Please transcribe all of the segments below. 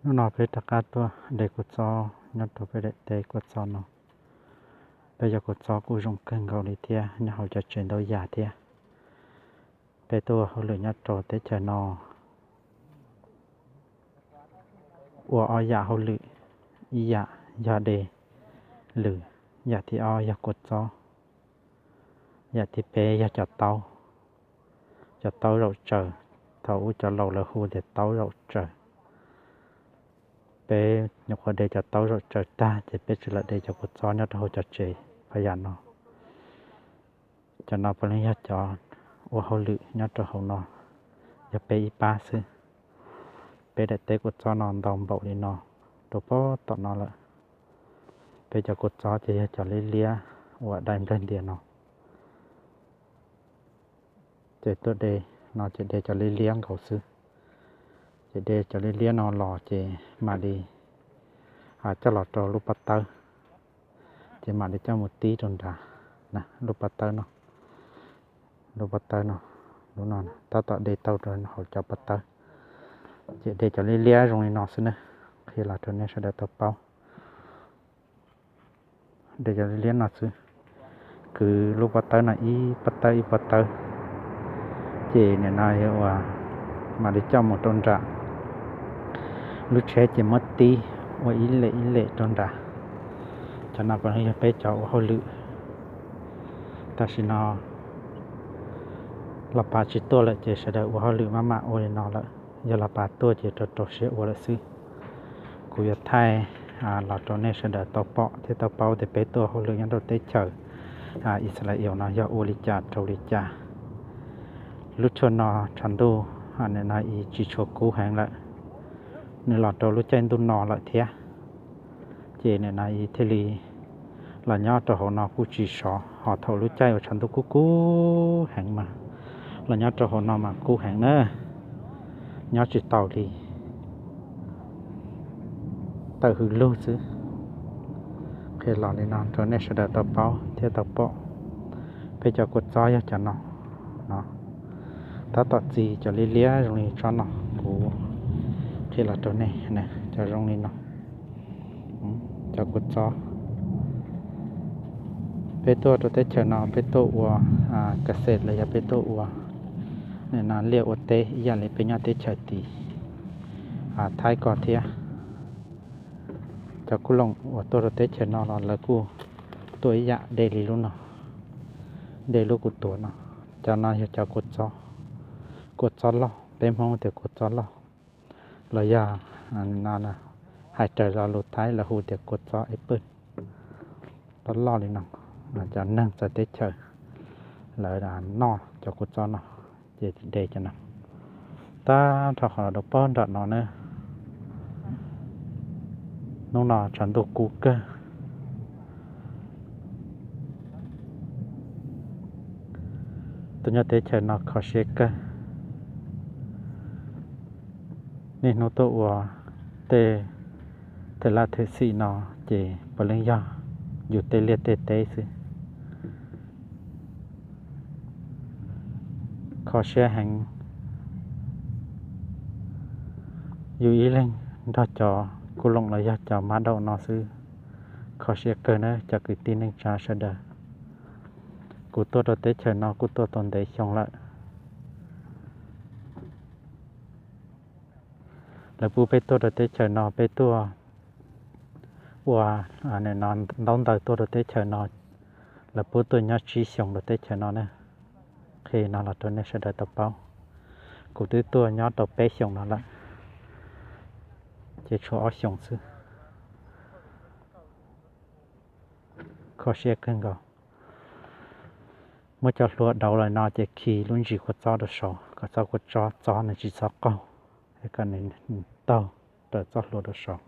Hnub no peb rov qab tuaj de kua txob nyob rau peb daim teb kua txob no. Peb cov kua txob kuj zoo kawg nkaus li thiab, nyob hauv cov tsev ntau yam thiab. Peb tuaj ua hauj lwm nyob rau teb chaws no ua ob yam hauj lwm, ib yam yog de lwm, yam thib ob yog kua txob, yam thib peb yog cov taub, cov taub zaum tsaws, thaum ub cov laus lawv hu tias taub zaum tsaws. Peb nyuam qhuav de cov taub zaum tsaws tag ces peb tsis lam de cov kua txob nyob rau hauv cov tsev phab yam no. Cov no puav leej yog cov ua hauj lwm nyob rau hauv no, yog peb ib pab xwb. Peb daim teb kua txob no ntau npaum li no, rau pem tom no lawm. Peb cov kua txob ces yog cov liab liab uas dai nplawg ntias no. Ces tuaj de no ces de cov liab liab nkaus xwb. Ces de cov liab liab no los ces mam li coj los rau lub pob tawb, ces mam li coj mus tib rau nrad. Lub pob tawb no, lub pob tawb no, lub no tab tom de tau rau hauv cov pob tawb. Ces de cov liab liab zoo li no xwb na, qhia los rau nej sawv daws tau paub. De cov liab liab no xwb, kwv lub pob tawb no ib pob tawb ib pob tawb. Ces nim no yog ua mam li coj mus rau nram lub tsheb ces muab tib ua ib lem ib lem rau nrad. Cov no puav leej yog peb cov ua hauj lwm. Tam sim no Los Pas tsis tuaj lawm ces sawv daws ua hauj lwm maj mam ua li no lawm. Yog Los Pas tuaj ces rau rau siab ua lawm xwb. Kuv yuav thaij los rau nej sawv daws tau pom thiab tau paub tias peb tuaj hauj lwm nyob rau teb chaws Israel no yog ua li cas rau li cas. Lub tshuaj no tshav ntuj nim no tsis tshua kub heev lawm, nws los rau lub caij ntuj no lawm thiab. Ces nim no thiaj li los nyob rau hauv no kuj tsis sov, ho thaum lub caij uas tshav ntuj kub kub heev mas los nyob rau hauv no mas kub heev na, nyob tsis tau li, tawm hws lug xwb. Qhia los li no rau nej sawv daws tau paub thiab tau pom. Peb cov kua txob yog cov no, no, tab tom txi cov liab liab zoo li tsob no, kuv qhia los rau nej, cov zoo li no, cov kua txob. Peb tuaj rau teb chaws no peb tuaj ua kas xes los yog peb tuaj ua nim no liaj ua teb ib yam li peb nyob teb chaws tim Thaib ko thiab. Cov kub loom uas tuaj rau teb chaws no los lawv kuj tuaj ib yam de li lub no, de lub kuv tuav no. Cov no yog cov kua txob, kua txob loj, peb Hmoob tias kua txob loj, los yog hais raws lo lus Thaib lawv hu tias kua txob apple, loj loj li no. Cov neeg txawv teb chaws lawv noj cov kua txob no, ces de cov no. Tag nrho qhov no rau pem nram no na, hnub no tshav ntuj kub kawg. Tus nyob teb chaws no kho siab kawg. Niaj hnub tuaj ua tej them laj them xim no ces puav leej yog yus tej liaj tej teb xwb. Kho siab heev, yus ib leeg nrog cov kub loom los yog cov mab daum no xwb. Kho siab kawg na cov kwv tij neej tsa sawv daws. Kuv tuaj rau teb chaws no kuj tuaj tau ntev xyoo lawm. Lawv pub peb tuaj rau teb chaws no, peb tuaj ua, no, ntaub ntawv tuaj rau teb chaws no, lawv pub tuaj nyob tsib xyoos rau teb chaws no na. Qhia no los rau nej sawv daws tau paub. Kuv twb tuaj nyob tau peb xyoos no lawm, ces tshuav ob xyoos xwb. Kho siab kawg nkaus. Muab cov hlua dauv los no ces khi lub ntsis kua txob rau saud kom txhob kua txob txob nws tsis txhob qaug, es kom nws taug raws txoj hlua rau saud.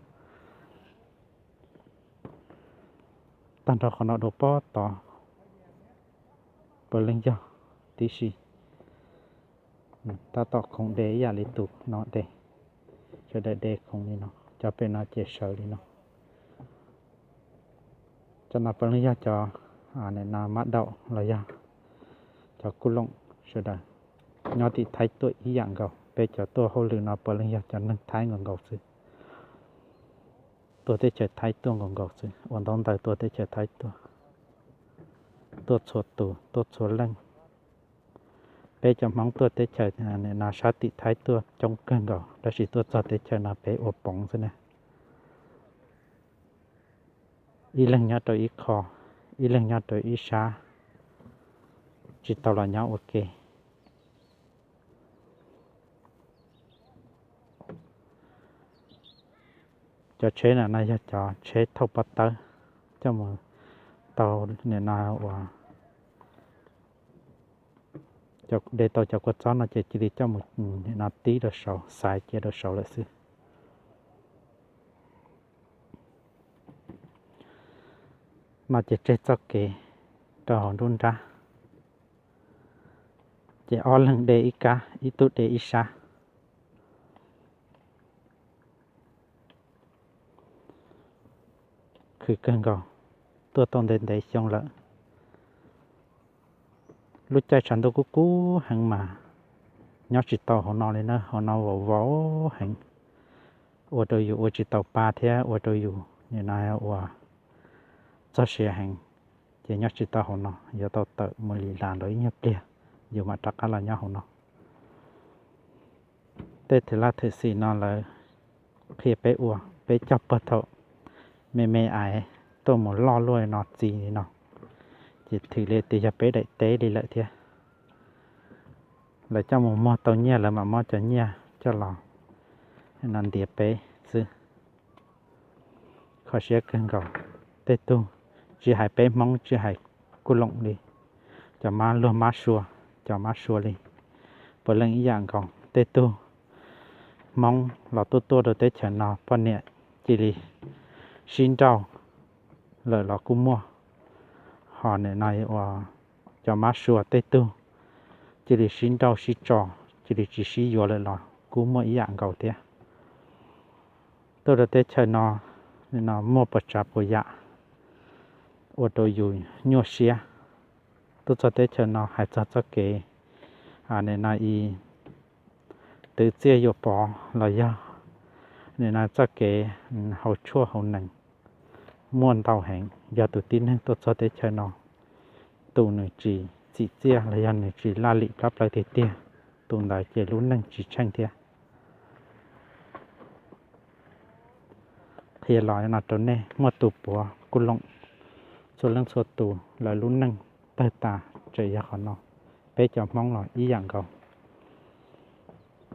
Tag nrho qhov no dua pob tod puav leej yog tib si. Tab tom khoov de ib yam li tus no de, sawv daws de khoov li no, cov pem no ces sawv li no. Cov no puav leej yog cov no mab daum los yog cov kuj loom sawv daws. Nyob tim Thaib tuaj ib yam nkaus, peb cov tuaj hauj lwm no puav leej yog cov neeg Thaib nkaus nkaus xwb. tuaj teb chaws Thaib tuaj nkaus nkaus xwb, ua ntaub ntawv tuaj teb chaws Thaib tuaj, tuaj txhua tus, tuaj txhua leej. Peb cov Hmoob tuaj teb chaws no sab tim Thaib tuaj coob kawg nkaus, tab sis tuaj txog teb chaws no peb ua poov xwb na. Ib leeg nyob rau ib qho, ib leeg nyob rau ib sab, tsis tau los nyob ua ke. Cov tsheb no no yog cov tsheb thauj pob tawb, coj mus tau nim no uas de tau cov kua txob no ces cia li coj mus nim no tib rau saud, xaiv cia rau saud lawm xwb. No ces tseg txoj kev rau hauv nruab nrab, ces ob leeg de ib kab, ib tug de ib sab. Khwv kawg nkaus, tuaj tau ntev ntev xyoo lawm. Lub caij tshav ntuj kub kub heev mas nyob tsis tau hauv no li na, hauv no vau vau heev, ua rau yus ua tsis tau pa thiab ua rau yus nim no ua txog sia heev, ces nyob tsis tau hauv no, yuav tau tawm mus Lis Las nrau ib nyuag pliag, yus mam rov qab los nyob hauv no. Tej thwm laj thwm xim no lawv qhia peb ua, peb cog puag thaum me me ais tuaj mus loj luaj no txi li no, ces thwm li tias yog peb daim teb li lawm thiab. Lawv coj mus muag tau nyiaj lawv mam muab cov nyiaj coj los no ntiav peb xwb. Kho siab kawg nkaus, tej tug tsis hais peb Hmoob tsis hais kuj loom li, cov mab luag mab sua, cov mab sua li, puav leej ib yam nkaus. Tej tug Hmoob los tuaj tuaj rau teb chaws no poj niam cia li sib nrauj lawm los kuj muaj. Ho nim no ua cov mab sua tej tug cia li sib nrauj sib tso, cia li tsis sib yuav lawm los kuj muaj ib yam nkaus thiab. Tuaj rau teb chaws no, no muaj puas tsav puas yam ua rau yus nyuaj siab. Tuaj txog teb chaws no hais txog txoj kev nim no i twv txiaj yuam pov los yog nim no txoj kev haus tshuaj haus nees muaj ntau heev. Yog tus tib neeg tuaj txog teb chaws no, tus nws tsis txim txiaj los yog nws tsis laj lim plab plawv tiag tiag, tus ntawd ces lub neej tsis tsheej thiab. Qhia los no rau nej, muaj tus puav kuj loom, txhua leej txhua tus lawv lub neej tawg tas tseem yog qhov no. Peb cov Hmoob los ib yam nkaus,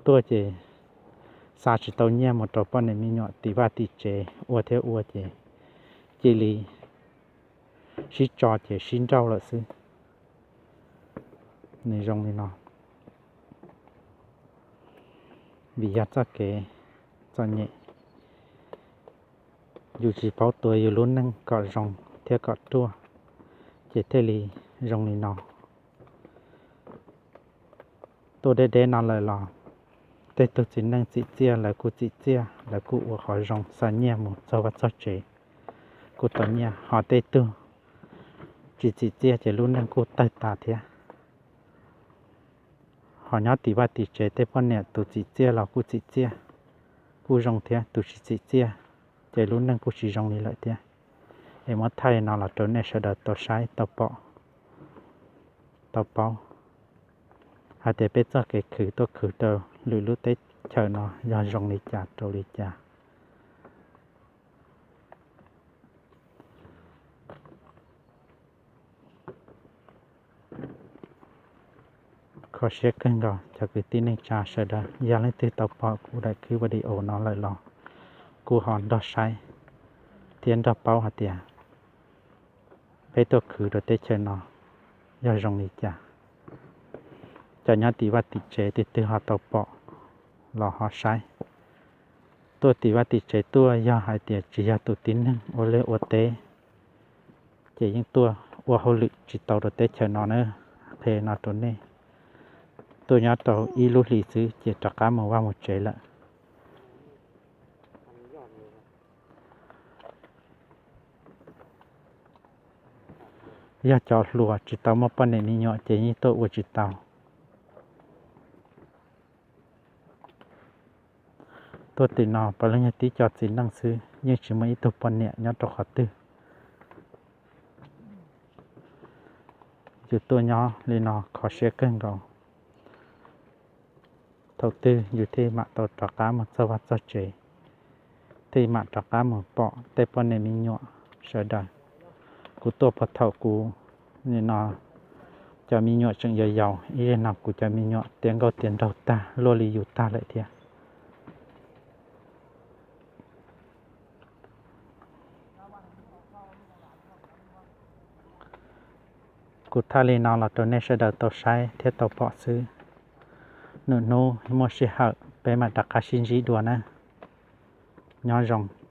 tuaj ces xa tsis tau nyiaj mus rau poj niam me nyuam tim vaj tim tsev ua thiab ua ces cia li sib tso ces sib nrauj lawm xwb. Nws zoo li no vim yog txoj kev txom nyem, yus tsis paub tuav yus lub neej kom zoo thiab kom ruaj, ces thiaj li zoo li no. Tuaj deb deb no lawm los tej tug txiv neej txim txiaj lawv kuj txim txiaj, lawv kuj ua qhov zoo xa nyiaj mus txog vaj txog tsev kuj tau nyiaj. Ho tej tug tsis txim txiaj ces lub neej kuj tawg tas thiab. Ho nyob tim vaj tim tsev tej poj niam tus txim txiaj los kuj txim txiaj, kuj zoo thiab, tus tsis txim txiaj ces lub neej kuj tsis zoo li lawm thiab. Es muab thaij no los rau nej sawv daws tau saib tau pom, tau paub hais tias peb txoj kev khwv tuaj khwv rau lwm lub teb chaws no yog zoo li cas rau li cas. Kho siab kawg nkaus cov kwv tij neej tsa sawv daws, yog leej twg tau pom kuv daim clip video no lawm los kuj ho nrog saib thiab nrog paub hais tias peb tuaj khwv rau teb chaws no yog zoo li cas. Cov nyob tim vaj tim tsev twg twg ho tau pom los ho saib. Tuaj tim vaj tim tsev tuaj yog hais tias tsis yog tus tib neeg ua liaj ua teb ces yeej tuaj ua hauj lwm tsis tau rau teb chaws no na. Qhia no rau nej, tuaj nyob rau ib lub hlis xwb ces rov qab mus vaj mus tsev lawm. Yog cov hluas tsis tau muaj poj niam me nyuam ces yeej tuaj ua tsis tau. Tuaj tim no puav leej yog tib co txiv neej xwb, yeej tsis muaj ib tug poj niam nyob rau qhov twg. Yus tuaj nyob li no kho siab kawg nkaus. Thaum twg yus thiaj mam tau rov qab mus txog vaj txog tsev, thiaj mam rov qab mus pom tej poj niam me nyuam sawv daws. Kuv tuaj puag thaum kuv nim no cov me nyuam tseem yau yau, ib zaug no kuv cov me nyuam tiav nkauj tiav nraug tag luaj li yus tag lawm thiab. Kuv thaij li no los rau nej sawv daws tau saib thiab tau pom xwb. Num hnub muaj sij hawm peb mam rov qab sib ntsib dua na. Nyob zoo.